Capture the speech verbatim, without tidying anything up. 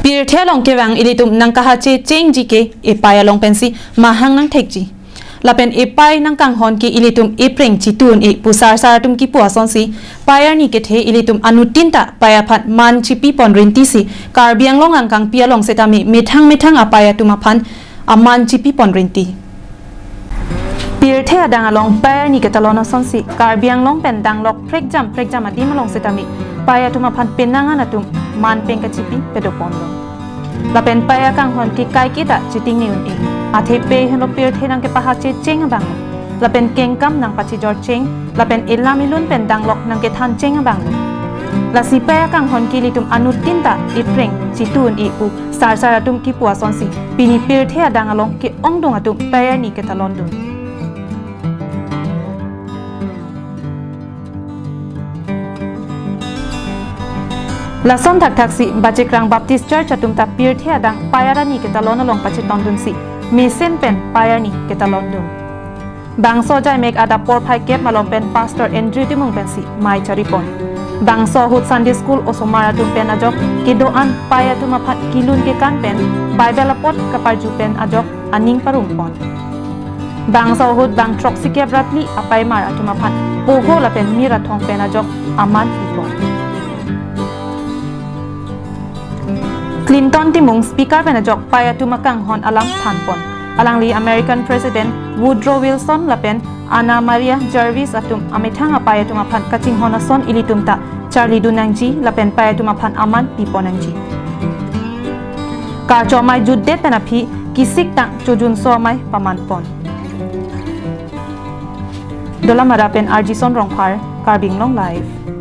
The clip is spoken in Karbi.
Pirthe along kevang ilitum nangkahache chengji ke epei along pensi mahang nangthekji. Lapen epei nangkanghon ke ilitum epreng chitun-e pu sarsar atum kipu asonsi pei arni kethe ilitum anuttin ta pei aphan man chipipon rintisi Karbi Anglong angkangpi along setame methang methang apei atum aphan aman chipipon rinti. Pirthe adang along pei arni ketalon asonsi Karbi Anglong pen danglok prekjam prekjam adim along setame pei atum aphan penang an atum man pen kachipi pedoponlo. Lapen pei akanghon ke kaiketa chitingne un-e. Athe pei henlo pirthe nangkepahache cheng abanglo. Lapen kengkam nangpachijor cheng, lapen elam elun pen danglok nangkethan cheng abanglo. Lasi pei akanghon ke ilitum anuttin ta epreng chitun-e pu sarsar atum kipu asonsi pini pirthe adang along ke-ongdung atum pei arni ketalondun. Lason thakthaksi Bachikrang Baptist Church atum ta pirthe adang pei arni ketalon along pachetondunsi mesen pen pei arni ketalondun. Bangso ajaimek adap porphai kep malom pen Pastor Andrew Timung pensi mei charipon. Bangso ahut Sunday School osomar atum pen ajok kedo-an pei atum aphan kelun kekan pen Bible apot kaparju pen ajok aning parumpon. Bangso ahut bang throksikep ra phli apeimar atum aphan poho lapen mir athong pen ajok aman pipon. Clinton Timung speaker pen ajok pei atum akanghon alam thanpon. Alangli American President Woodrow Wilson lapen Anna Maria Jarvis atum amethang apei atum aphan kachinghon ason ilitum ta charlidun nangji lapen pei atum aphan aman pipon nangji. Karcho amei jutdet pen aphi kisiktang chojunso amei pamanpon. Dolamara pen R J Son Rongphar, Karbi Anglong Live.